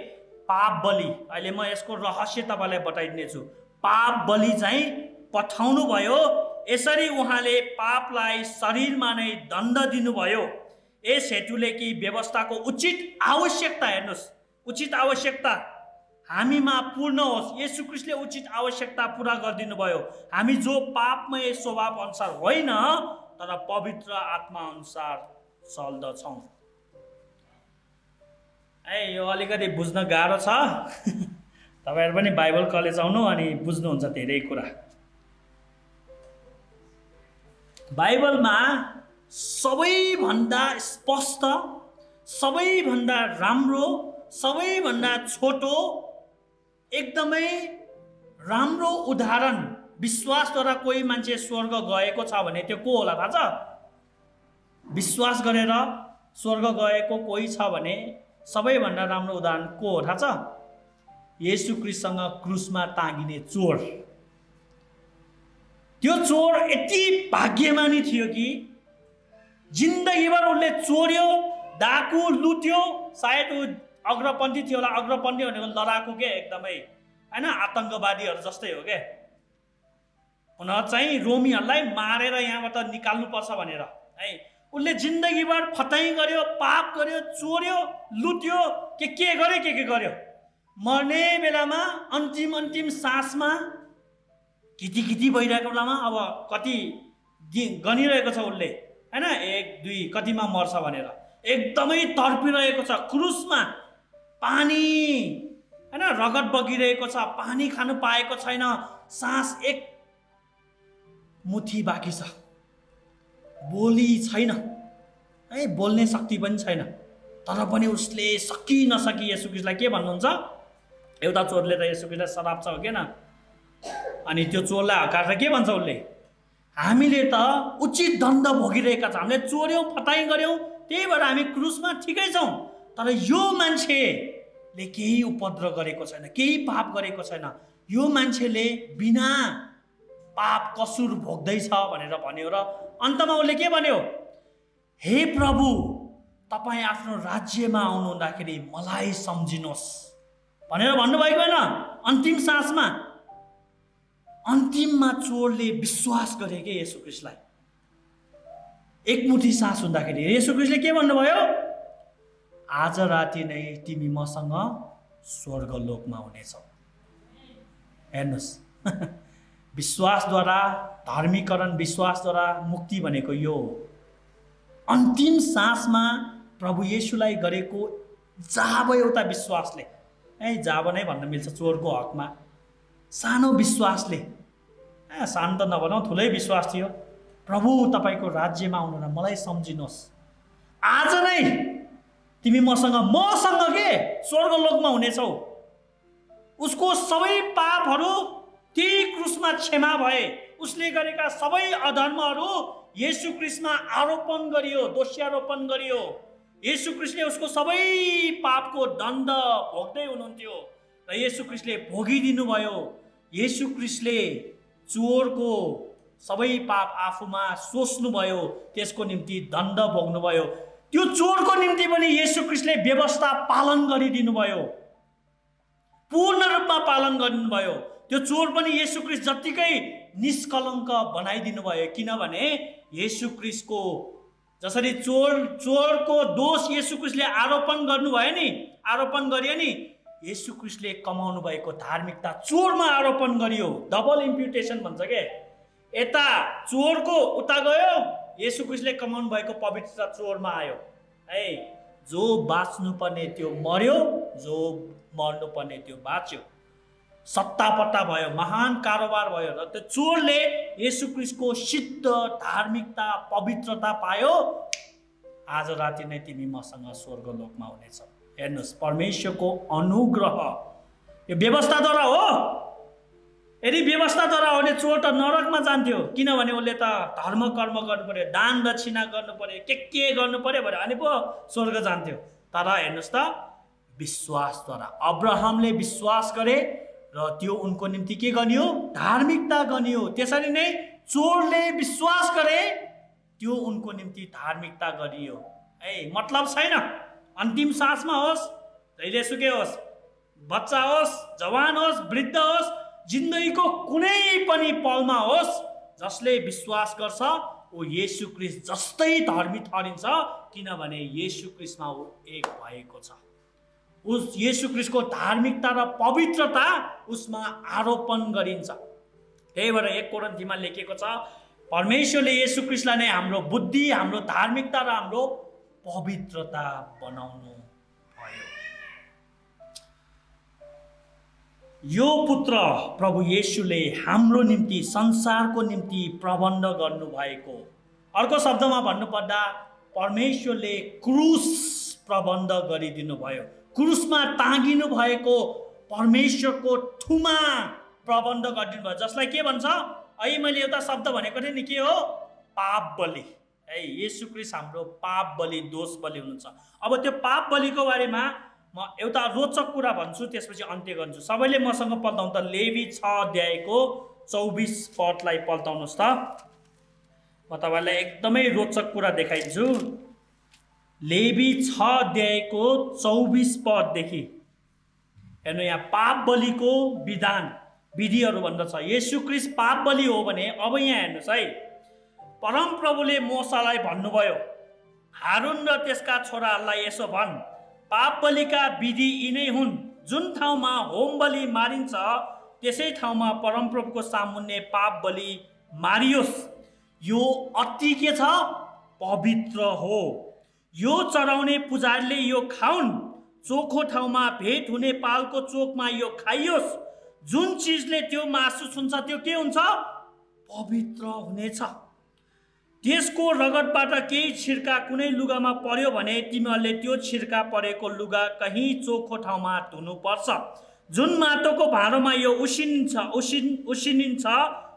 पाप बलि। अहिले म यसको रहस्य तपाईँलाई बताइदिनेछु। पाप बलि झैँ पठाउनु भयो। यसरी उहाँले पापलाई शरीरमा नै दण्ड दिनुभयो। यस हेतुले कि व्यवस्थाको उचित आवश्यकता, हेर्नुहोस्, उचित आवश्यकता हामीमा पूर्ण होस्। येशू ख्रीष्टले उचित आवश्यकता पुरा गरिदिनु भयो। हामी जो पापमय स्वभाव अनुसार होइन, तर पवित्र आत्मा अनुसार चल्दछौँ। यो अलिकति बुझ्न गाह्रो छ। तपाईँहरू पनि बाइबल कलेज आउनु अनि बुझ्नुहुन्छ धेरै कुरा। बाइबलमा सबैभन्दा स्पष्ट, सबैभन्दा राम्रो, सबैभन्दा छोटो, एकदमै राम्रो उदाहरण विश्वासद्वारा कोही मान्छे स्वर्ग गएको छ भने त्यो को होला थाहा छ? विश्वास गरेर स्वर्ग गएको कोही छ भने सबैभन्दा राम्रो उदाहरण को हो थाहा छ? येशू ख्रीष्टसँग क्रुसमा टाँगिने चोर। त्यो चोर यति भाग्यमानी थियो कि जिन्दगीभर उसले चोर्यो, डाकु, लुट्यो। सायद ऊ अग्रपन्थी थियो होला। अग्रपन्थी भनेको लडाकु के, एकदमै होइन, आतङ्कवादीहरू जस्तै हो के। उनीहरू चाहिँ रोमीहरूलाई मारेर यहाँबाट निकाल्नुपर्छ भनेर है उसले जिन्दगीभर फताइ गर्यो, पाप गर्यो, चोर्यो, लुट्यो, के गर्यो, के गर्यो। मर्ने बेलामा अन्तिम सासमा किटी भइरहेको बेलामा अब कति गनिरहेको छ उसले होइन, 1 2 कतिमा मर्छ भनेर एकदमै तर्पिरहेको छ। क्रुसमा पानी होइन, रगत बगिरहेको छ, पानी खानु पाएको छैन, सास 1 मुठी बाँकी छ, बोली छैन, है, बोल्ने शक्ति पनि छैन। तर पनि उसले सकि नसकी येशू ख्रीष्टलाई के भन्नुहुन्छ? एउटा चोरले त येशू ख्रीष्टलाई सराप्छ हो किन? अनि त्यो चोरलाई हकारेर के भन्छ उसले? हामीले त उचित दण्ड भोगिरहेका छौँ, हामीले चोर्यौँ, फटाइ गऱ्यौँ, त्यही भएर हामी क्रुसमा ठिकै छौँ। तर यो मान्छेले केही उपद्रव गरेको छैन, केही पाप गरेको छैन, यो मान्छेले बिना पाप कसुर भोग्दैछ भनेर भन्यो। र अन्तमा उसले के भन्यो? हे प्रभु, तपाईँ आफ्नो राज्यमा आउनुहुँदाखेरि मलाई सम्झिनुहोस् भनेर भन्नुभएको होइन? अन्तिम सासमा, अन्तिममा चोरले विश्वास गरे के येशू ख्रीष्टलाई। एकमुठी सास हुँदाखेरि येशू ख्रीष्टले के भन्नुभयो? आज राति नै तिमी मसँग स्वर्गलोकमा हुनेछौ। हेर्नुहोस्, विश्वासद्वारा धार्मिकरण, विश्वासद्वारा मुक्ति भनेको यो हो। अन्तिम सासमा प्रभु येशूलाई गरेको जाब एउटा विश्वासले, जाब नै भन्न मिल्छ चोरको हकमा, सानो विश्वासले, सानो त नभनौँ, ठुलै विश्वास थियो। प्रभु तपाईँको राज्यमा आउनु र मलाई सम्झिनुहोस्, आज नै तिमी मसँग के स्वर्गलोकमा हुनेछौ। उसको सबै पापहरू त्यही क्रुसमा क्षमा भए। उसले गरेका सबै अधर्महरू येशू ख्रीष्टमा आरोपण गरियो, दोषारोपण गरियो। येशू ख्रीष्टले उसको सबै पापको दण्ड भोग्दै हुनुहुन्थ्यो र येशू ख्रीष्टले भोगिदिनु भयो। येशू ख्रीष्टले चोरको सबै पाप आफूमा सोच्नुभयो, त्यसको निम्ति दण्ड भोग्नुभयो। त्यो चोरको निम्ति पनि येशू ख्रीष्टले व्यवस्था पालन गरिदिनु भयो, पूर्ण रूपमा पालन गरिदिनुभयो। त्यो चोर पनि येशू ख्रीष्ट जत्तिकै निष्कलङ्क बनाइदिनु भयो, किनभने येशू ख्रीष्टको जसरी चोरको दोष येशू ख्रीष्टले आरोपण गर्नुभयो नि, आरोपण गरियो नि, येशू ख्रीष्टले कमाउनु भएको धार्मिकता चोरमा आरोपण गरियो। डबल इम्प्युटेसन भन्छ के, यता चोरको उता गयो, येशू ख्रीष्टले कमाउनु भएको पवित्रता चोरमा आयो। है, जो बाँच्नुपर्ने त्यो मर्यो, जो मर्नुपर्ने त्यो बाँच्यो। सत्तापट्टा भयो, महान कारोबार भयो र त्यो चोरले येशू ख्रीष्टको सिद्ध धार्मिकता, पवित्रता पायो। आज राति नै तिमी मसँग स्वर्गलोकमा हुनेछौ। हेर्नुहोस्, परमेश्वरको अनुग्रह यो व्यवस्थाद्वारा हो। यदि व्यवस्थाद्वारा हो भने चोर त नरकमा जान्थ्यो, किनभने उसले त धर्म कर्म गर्नु पर्यो, दान दक्षिणा गर्नु पर्यो, के गर्नु पर्यो भने अनि पो स्वर्ग जान्थ्यो। तर हेर्नुहोस् त, विश्वासद्वारा अब्राहमले विश्वास गरे र त्यो उनको निम्ति के गनियो? धार्मिकता गनियो। त्यसरी नै चोरले विश्वास गरे, त्यो उनको निम्ति धार्मिकता गरियो। मतलब छैन, अन्तिम सासमा होस्, जहिलेसुकै होस्, बच्चा होस्, जवान होस्, वृद्ध होस्, जिन्दगीको कुनै पनि पलमा होस्, जसले विश्वास गर्छ ऊ येशू ख्रीष्ट जस्तै धर्मी ठहरिन्छ, किनभने येशू ख्रीष्टमा ऊ एक भएको छ। उस येशू ख्रीष्टको धार्मिकता र पवित्रता उसमा आरोपण गरिन्छ। त्यही भएर 1 कोरिन्थीमा लेखेको छ, परमेश्वरले येशू ख्रीष्टलाई नै हाम्रो बुद्धि, हाम्रो धार्मिकता र हाम्रो पवित्रता बनाउनु भयो। यो पुत्र प्रभु येशूले हाम्रो निम्ति, संसारको निम्ति प्रबन्ध गर्नुभएको, अर्को शब्दमा भन्नुपर्दा परमेश्वरले क्रुस प्रबन्ध गरिदिनु भयो। क्रुसमा टाँगिनु भएको परमेश्वरको ठुमा प्रबन्ध गरिदिनु भयो, जसलाई के भन्छ? अहिले मैले एउटा शब्द भनेको थिएँ नि, के हो? पाप बलि। येशू ख्रीष्ट हाम्रो पाप बलि, दोष बलि हुनुहुन्छ। अब त्यो पाप बलिको बारेमा म एउटा रोचक कुरा भन्छु, त्यसपछि अन्त्य गर्छु। सबैले मसँग पल्टाउनु त, लेवी 6 अध्यायको 24 पदलाई पल्टाउनुहोस् त। म तपाईँलाई एकदमै रोचक कुरा देखाइदिन्छु। लेवी 6 अध्यायको 24 पददेखि हेर्नु, यहाँ पाप बलिको विधान, विधिहरू भन्दछ। येशू ख्रीष्ट पाप बलि हो भने अब यहाँ हेर्नुहोस् है, परमप्रभुले मोसालाई भन्नुभयो, हारुन र त्यसका छोराहरूलाई यसो भन्, पाप बलिका विधि यिनै हुन्। जुन ठाउँमा होम बलि मारिन्छ त्यसै ठाउँमा परमप्रभुको सामुन्ने पाप बलि मारियोस्। यो अति के छ? पवित्र हो। यो चढाउने पुजारीले यो खाउन्। चोखो ठाउँमा भेट हुने पालको चोकमा यो खाइयोस्। जुन चिजले त्यो मासु छुन्छ त्यो के हुन्छ? पवित्र हुनेछ। त्यसको रगतबाट केही छिर्का कुनै लुगामा पर्यो भने तिमीहरूले त्यो छिर्का परेको लुगा कहीँ चोखो ठाउँमा धुनुपर्छ। जुन माटोको भाँडोमा यो उसिनिन्छ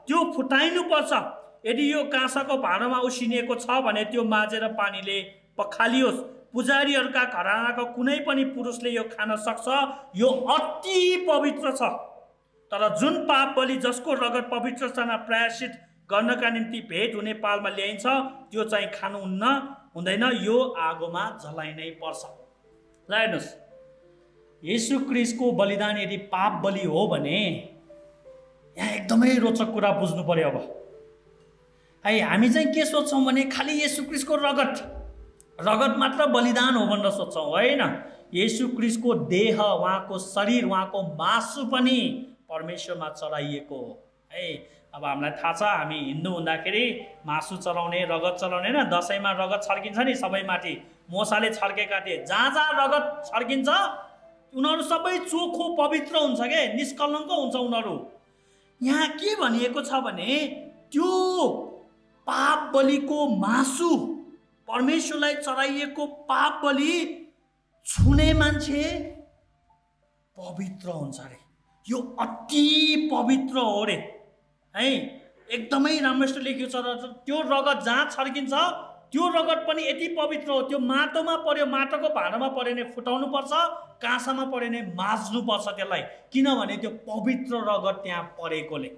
त्यो फुटाइनुपर्छ। यदि यो काँसाको भाँडोमा उसिनिएको छ भने त्यो माझेर पानीले पखालियोस्। पुजारीहरूका घरानाको कुनै पनि पुरुषले यो खान सक्छ, यो अति पवित्र छ। तर जुन पाप बलि जसको रगत पवित्रतामा प्रायश्चित गर्नका निम्ति भेट हुने पालमा ल्याइन्छ त्यो चाहिँ खानु हुँदैन, यो आगोमा जलाइनै पर्छ। ल हेर्नुहोस्, येशू क्रिस्टको बलिदान यदि पाप बलि हो भने यहाँ एकदमै रोचक कुरा बुझ्नु पर्यो। अब है हामी चाहिँ के सोच्छौँ भने खालि येशू क्रिस्टको रगत मात्र बलिदान हो भनेर सोच्छौँ, होइन। येशू क्रिस्टको देह, उहाँको शरीर, उहाँको मासु पनि परमेश्वरमा चढाइएको हो है। अब हामीलाई थाहा छ, हामी हिन्दू हुँदाखेरि मासु चलाउने, रगत चलाउने होइन। दसैँमा रगत छर्किन्छ नि सबैमाथि, मोसाले छर्केका थिए। जहाँ जहाँ रगत छर्किन्छ उनीहरू सबै चोखो पवित्र हुन्छ के, निष्कलङ्क हुन्छ उनीहरू। यहाँ के भनिएको छ भने त्यो पाप बलिको मासु, परमेश्वरलाई चढाइएको पाप बलि छुने मान्छे पवित्र हुन्छ अरे। यो अति पवित्र हो रे है। एकदमै राम्रोसित लेखिएको छ। त्यो रगत जहाँ छर्किन्छ त्यो रगत पनि यति पवित्र हो। त्यो माटोमा पर्यो, माटोको भाँडोमा पर्यो भने फुटाउनु पर्छ, काँसामा पर्यो भने माझ्नु पर्छ त्यसलाई, किनभने त्यो पवित्र रगत त्यहाँ परेकोले।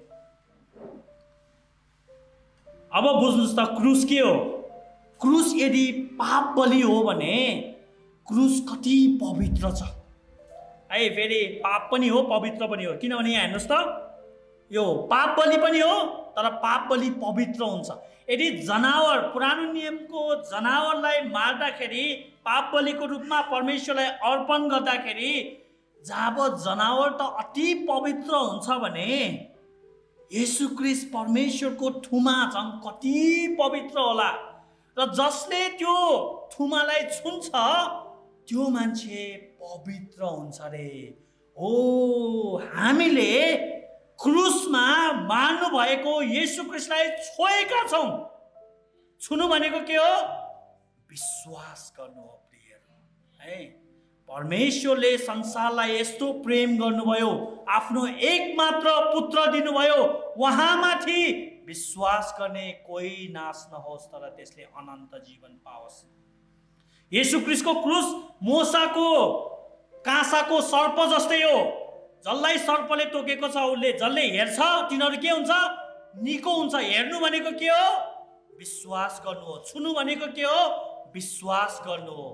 अब बुझ्नुहोस् त क्रुस के हो। क्रुस यदि पाप बलि हो भने क्रुस कति पवित्र छ है। फेरि पाप पनि हो, पवित्र पनि हो, किनभने यहाँ हेर्नुहोस् त, यो पाप बलि पनि हो तर पाप बलि पवित्र हुन्छ। यदि जनावर, पुरानो नियमको जनावरलाई मार्दाखेरि पाप बलिको रूपमा परमेश्वरलाई अर्पण गर्दाखेरि जब जनावर त अति पवित्र हुन्छ भने येशू क्रिस्ट परमेश्वरको थुमा झन् कति पवित्र होला। र जसले त्यो थुमालाई छुन्छ त्यो मान्छे पवित्र हुन्छ रे। हो, हामीले क्रुसमा मार्नु भएको येशू क्रिस्टलाई छोएका छौँ। छुनु भनेको के हो? विश्वास गर्नु हो प्रियहरू है। परमेश्वरले संसारलाई यस्तो प्रेम गर्नुभयो, आफ्नो एकमात्र पुत्र दिनुभयो, उहाँमाथि विश्वास गर्ने कोही नाश नहोस् तर त्यसले अनन्त जीवन पाओस्। येशू क्रिस्टको क्रुस मोसाको काँसाको सर्प जस्तै हो। जसलाई सर्पले टोकेको छ उसले, जसले हेर्छ तिनीहरू के हुन्छ? निको हुन्छ। हेर्नु भनेको के हो? विश्वास गर्नु हो। छुनु भनेको के हो? विश्वास गर्नु हो।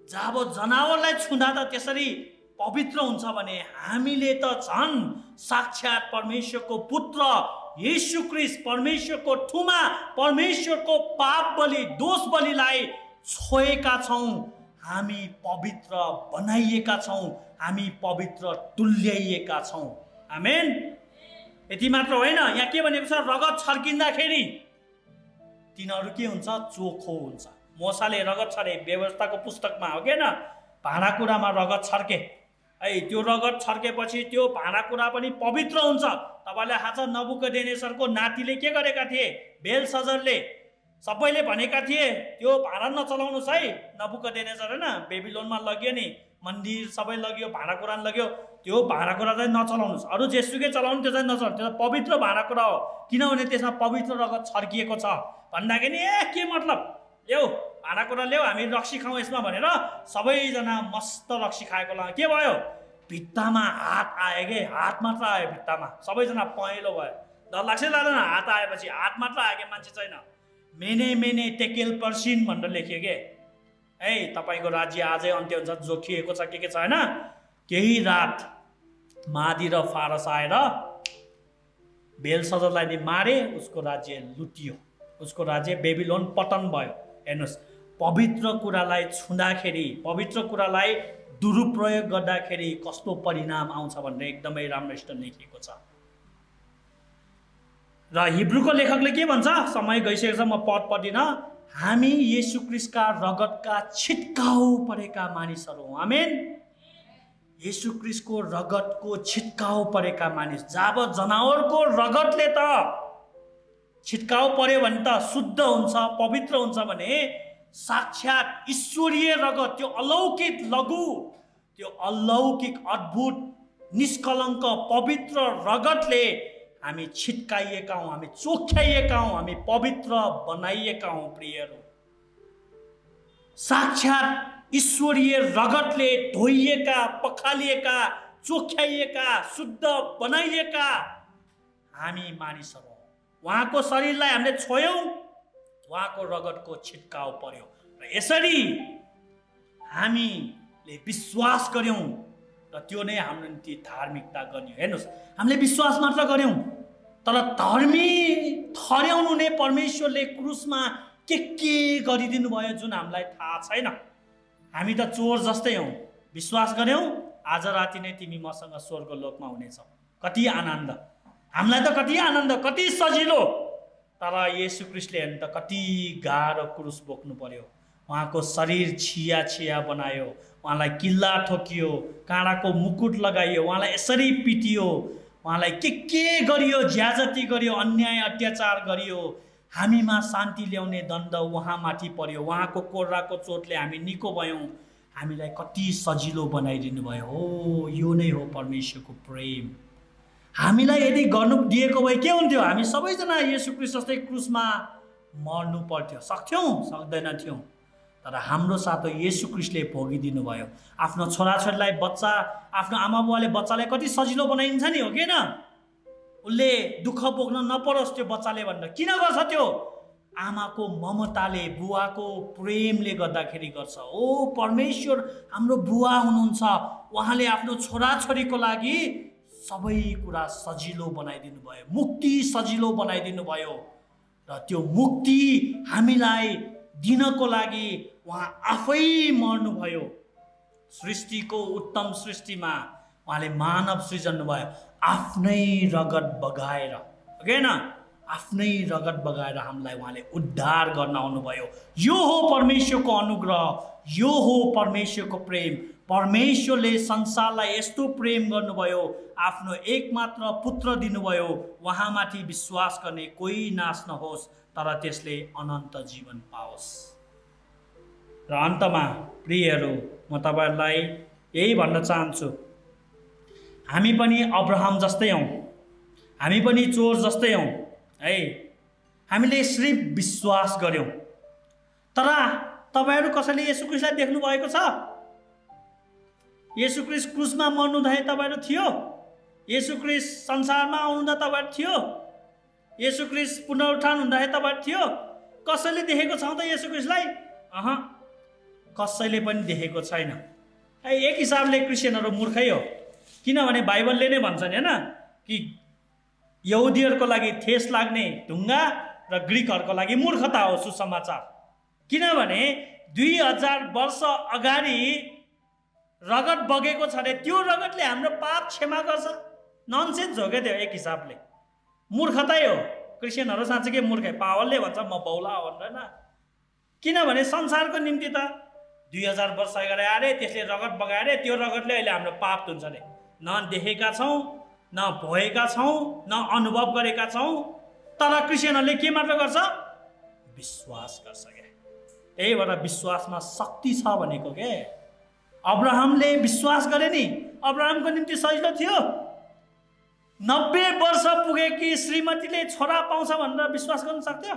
जब जनावरलाई छुँदा त त्यसरी पवित्र हुन्छ भने हामीले त झन् साक्षात परमेश्वरको पुत्र येशू क्रिस्ट, परमेश्वरको थुमा, परमेश्वरको पाप बलि, दोष बलिलाई छोएका छौँ। हामी पवित्र बनाइएका छौँ, हामी पवित्र तुल्याइएका छौँ। आमेन। यति मात्र होइन, यहाँ के भनेको छ? रगत छर्किँदाखेरि तिनीहरू के हुन्छ? चोखो हुन्छ। मोसाले रगत छरे, व्यवस्थाको पुस्तकमा हो क्या, भाँडाकुँडामा रगत छर्के है। त्यो रगत छर्केपछि त्यो भाँडाकुँडा पनि पवित्र हुन्छ। तपाईँलाई थाहा छ नबुकदनेस्सरको नातिले के गरेका थिए? बेलशजरले सबैले भनेका थिए त्यो भाँडा नचलाउनुहोस् है। नबुकदनेस्सर होइन, बेबिलोनमा लग्यो नि, मन्दिर सबै लग्यो, भाँडाकुँडा लग्यो, त्यो भाँडाकुँडा चाहिँ नचलाउनुहोस्। अरू जेसुकै चलाउनु त्यो चाहिँ नचलाउनु, त्यो पवित्र भाँडाकुँडा हो, किनभने त्यसमा पवित्र रगत छर्किएको छ। भन्दाखेरि के मतलब? ल्याऊ भाँडाकुँडा ल्याऊ, हामी रक्सी खाउँ यसमा भनेर सबैजना मस्त रक्सी खाएको ल के भयो? भित्तामा हात आयो के, हात मात्र आयो भित्तामा, सबैजना पहेँलो भयो। डर लाग्छ लाग्दैन? हात आएपछि हात मात्र आयो कि मान्छे छैन। मेने मेने टेकेल पर्सिन भनेर लेखियो के है। तपाईँको राज्य आजै अन्त्य हुन्छ जोखिएको छ के छ होइन। केही रात मादी र फारस आएर बेलशजरलाई नि मारे, उसको राज्य लुटियो, उसको राज्य बेबिलोन पतन भयो। हेर्नुहोस्, पवित्र कुरालाई छुँदाखेरि, पवित्र कुरालाई दुरुपयोग गर्दाखेरि कस्तो परिणाम आउँछ भनेर एकदमै राम्रोसित लेखिएको छ। र हिब्रूको लेखकले के भन्छ? समय गइसकेको छ, म पढ पढ्दिनँ। हामी येशू क्रिस्टका रगतका छिटकाउ परेका मानिसहरू हौँ। आमेन। येशू क्रिस्टको रगतको छिटकाउ परेका मानिस। जब जनावरको रगतले त छिटकाउ पर्यो भने त शुद्ध हुन्छ, पवित्र हुन्छ भने साक्षात ईश्वरीय रगत, त्यो अलौकिक लघु, त्यो अलौकिक अद्भुत निष्कलङ्क पवित्र रगतले हामी छिटकाइएका हौँ, हामी चोख्याइएका हौँ, हामी पवित्र बनाइएका हौँ। प्रियहरू, साक्षात ईश्वरीय रगतले धोइएका, पखालिएका, चोख्याइएका, शुद्ध बनाइएका हामी मानिसहरू हौँ। उहाँको शरीरलाई हामीले छोयौँ, उहाँको रगतको छिटकाउ पर्यो र यसरी हामीले विश्वास गर्यौँ र त्यो नै हाम्रो निम्ति धार्मिकता गर्ने हो। हेर्नुहोस्, हामीले विश्वास मात्र गर्यौँ तर धर्मी ठहर्याउनु नै परमेश्वरले क्रुसमा के गरिदिनु भयो जुन हामीलाई थाहा छैन। हामी त चोर जस्तै हौँ, विश्वास गर्यौँ आज राति नै तिमी मसँग स्वर्ग लोकमा हुनेछौ। कति आनन्द, हामीलाई त कति आनन्द, कति सजिलो। तर येशू ख्रीष्टले हेर्नु त कति गाह्रो क्रुस बोक्नु पर्यो। उहाँको शरीर छिया छिया बनायो, उहाँलाई किल्ला ठोकियो, काँडाको मुकुट लगाइयो, उहाँलाई यसरी पिटियो, उहाँलाई के गरियो, ज्याजती गरियो, अन्याय अत्याचार गरियो। हामीमा शान्ति ल्याउने दण्ड उहाँमाथि पर्यो, उहाँको कोर्राको चोटले हामी निको भयौँ। हामीलाई कति सजिलो बनाइदिनु भयो। हो, यो नै हो परमेश्वरको प्रेम। हामीलाई यदि गर्नु दिएको भए के हुन्थ्यो? हामी सबैजना येशू ख्रीष्ट जस्तै क्रुसमा मर्नु पर्थ्यो, सक्थ्यौँ? सक्दैनथ्यौँ। तर हाम्रो साथो येशू ख्रीष्टले भोगिदिनु भयो। आफ्नो छोराछोरीलाई, बच्चा, आफ्नो आमा बुवाले बच्चालाई कति सजिलो बनाइन्छ नि, हो कि न? उसले दुःख बोक्न नपरोस् त्यो बच्चाले भनेर किन गर्छ? त्यो आमाको ममताले, बुवाको प्रेमले गर्दाखेरि गर्छ। ओ परमेश्वर हाम्रो बुवा हुनुहुन्छ, उहाँले आफ्नो छोराछोरीको लागि सबै कुरा सजिलो बनाइदिनु भयो, मुक्ति सजिलो बनाइदिनु भयो। र त्यो मुक्ति हामीलाई दिनको लागि उहाँ आफै मर्नुभयो। सृष्टिको उत्तम सृष्टिमा उहाँले मानव सृजन भयो, आफ्नै रगत बगाएर, होइन? आफ्नै रगत बगाएर हामीलाई उहाँले उद्धार गर्न आउनुभयो। यो हो परमेश्वरको अनुग्रह, यो हो परमेश्वरको प्रेम। परमेश्वरले संसारलाई यस्तो प्रेम गर्नुभयो, आफ्नो एकमात्र पुत्र दिनुभयो, उहाँमाथि विश्वास गर्ने कोही नाश नहोस् तर त्यसले अनन्त जीवन पाओस्। र अन्तमा प्रियहरू, म तपाईहरुलाई यही भन्न चाहन्छु, हामी पनि अब्राहम जस्तै हौँ, हामी पनि चोर जस्तै हौँ है। हामीले सिर्फ विश्वास गर्यौँ। तर तपाईहरु कसैले येशू ख्रीष्टलाई देख्नु भएको छ? येशू ख्रीष्ट क्रुसमा मर्नु हुँदा तपाईहरु थियो? येशू ख्रीष्ट संसारमा आउनुहुँदा तपाईहरु थियो? येशू ख्रीष्ट पुनरुत्थान हुँदा तपाईहरु थियो? कसैले देखेको छ त येशू ख्रीष्टलाई? कसैले पनि देखेको छैन। एक हिसाबले क्रिस्चियनहरु मूर्खै हो, किनभने बाइबलले नै भन्छन् हैन कि यहुदीहरुको लागि ठेस लाग्ने ढुङ्गा र ग्रीकहरुको लागि मूर्खता हो सुसमाचार। किनभने 2000 वर्ष अगाडि रगत बगेको छ रे, त्यो रगतले हाम्रो पाप क्षमा गर्छ। ननसेन्स हो क्या त्यो, एक हिसाबले मूर्खतै हो। क्रिस्चियनहरु साँच्चै मूर्खै। पावलले भन्छ म बौला हो भनेर, किनभने संसारको निम्ति त 2000 वर्ष अगाडि आए, त्यसले रगत बगाए, त्यो रगतले अहिले हाम्रो पाप धुन्छ रे। न देखेका छौं, न भएका छौं, न अनुभव गरेका छौं, तर क्रिस्चियनहरुले के मात्र गर्छ? विश्वास गर्छ के। त्यही भएर विश्वासमा शक्ति छ भनेको के। अब्राहमले विश्वास गरे नि, अब्राहमको निम्ति सजिलो थियो। 90 वर्ष पुगेकी श्रीमतीले छोरा पाउँछ भनेर विश्वास गर्न सक्थ्यो?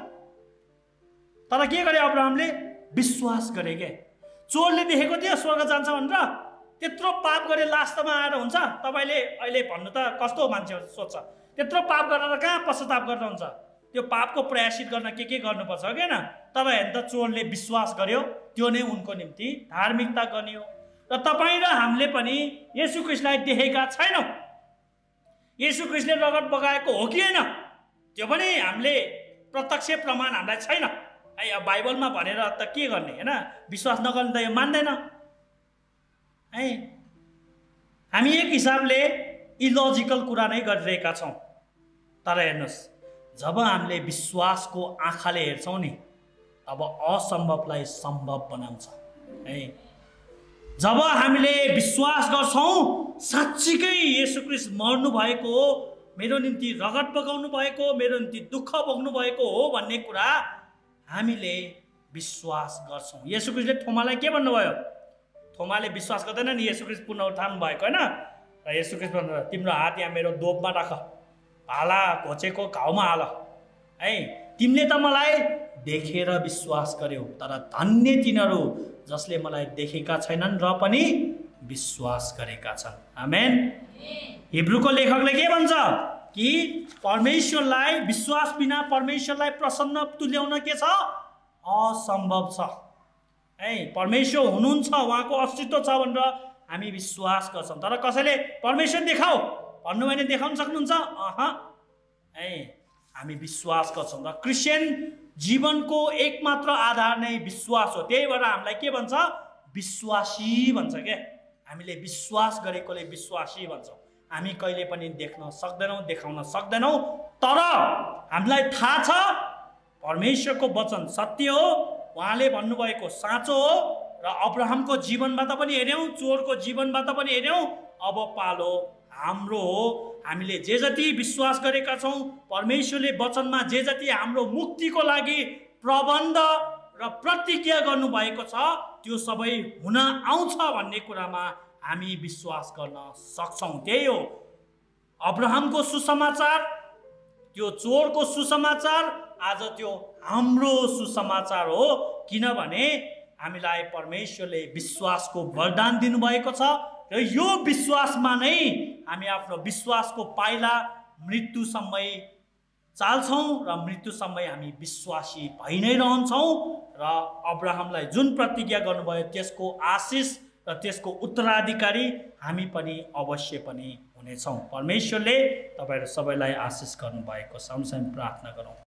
तर के गरे अब्राहमले? विश्वास गरे के। चोरले देखेको थियो स्वर्ग जान्छ भनेर, त्यत्रो पाप गरे लास्टमा आएर हुन्छ? तपाईले अहिले भन्नु त कस्तो मान्छे सोच्छ? त्यत्रो पाप गरेर कहाँ पश्चाताप गर्न हुन्छ? त्यो पापको प्रायश्चित गर्न के गर्नुपर्छ हो हैन? तर हेर्नु त चोरले विश्वास गर्यो, त्यो नै उनको निम्ति धार्मिकता गर्ने हो। र तपाई र हामीले पनि येशू ख्रीष्टलाई देखेका छैनौं। येशू ख्रीष्टले रगत बगाएको हो कि हैन, त्यो पनि हामीले प्रत्यक्ष प्रमाण हामीलाई छैन। अब बाइबलमा भनेर त के गर्ने हैन? विश्वास नगर्ने त यो मान्दैन है। हामी एक हिसाबले इलोजिकल कुरा नै गरिरहेका छौं। तर हेर्नुस्, जब हामीले विश्वासको आँखाले हेर्छौं नि, अब असम्भवलाई सम्भव बनाउँछ है। जब हामीले विश्वास गर्छौं साच्चीकै येशू ख्रीष्ट मर्नु भएको हो, मेरो निम्ति रगत बगाउनु भएको, मेरो निम्ति दुःख भोग्नु भएको हो भन्ने कुरा हामीले विश्वास गर्छौँ। येशू ख्रीष्टले थोमालाई के भन्नुभयो? थोमाले विश्वास गर्दैन नि येशू ख्रीष्ट पुनरुत्थान भएको, होइन? र येशू ख्रीष्ट भन्नुभयो, तिम्रो हात यहाँ मेरो दोपमा राख, भाला घोचेको घाउमा हाल है। तिमीले त मलाई देखेर विश्वास गर्यौ, तर धन्य तिनीहरू जसले मलाई देखेका छैनन् र पनि विश्वास गरेका छन्। आमेन। हिब्रूको लेखकले के भन्छ कि परमेश्वरलाई विश्वास बिना परमेश्वरलाई प्रसन्न तुल्याउन के छ? असम्भव छ है। परमेश्वर हुनुहुन्छ, उहाँको अस्तित्व छ भनेर हामी विश्वास गर्छौँ। तर कसैले परमेश्वर देखाऊ भन्नुभयो भने देखाउन सक्नुहुन्छ? है, हामी विश्वास गर्छौँ। र क्रिस्चियन जीवनको एकमात्र आधार नै विश्वास हो। त्यही भएर हामीलाई के भन्छ? विश्वासी भन्छ क्या। हामीले विश्वास गरेकोले विश्वासी भन्छौँ। हामी कहिले पनि देख्न सक्दैनौँ, देखाउन सक्दैनौँ, तर हामीलाई थाहा छ परमेश्वरको वचन सत्य हो, उहाँले भन्नुभएको साँचो हो। र अब्राहमको जीवनबाट पनि हेऱ्यौँ, चोरको जीवनबाट पनि हेऱ्यौँ, अब पालो हाम्रो हो। हामीले जे जति विश्वास गरेका छौँ, परमेश्वरले वचनमा जे जति हाम्रो मुक्तिको लागि प्रबन्ध र प्रतिज्ञा गर्नुभएको छ त्यो सबै हुन आउँछ भन्ने कुरामा हामी विश्वास गर्न सक्छौँ। त्यही हो अब्राहमको सुसमाचार, त्यो चोरको सुसमाचार, आज त्यो हाम्रो सुसमाचार हो। किनभने हामीलाई परमेश्वरले विश्वासको वरदान दिनुभएको छ र यो विश्वासमा नै हामी आफ्नो विश्वासको पाइला मृत्युसम्म चाल्छौँ र मृत्युसम्म हामी विश्वासी भइ नै रहन्छौँ। र अब्राहमलाई जुन प्रतिज्ञा गर्नुभयो त्यसको आशिष र त्यसको उत्तराधिकारी हामी पनि अवश्य पनि हुनेछौँ। परमेश्वरले तपाईहरु सबैलाई आशिष गर्नुभएको छ। हामी प्रार्थना गरौँ।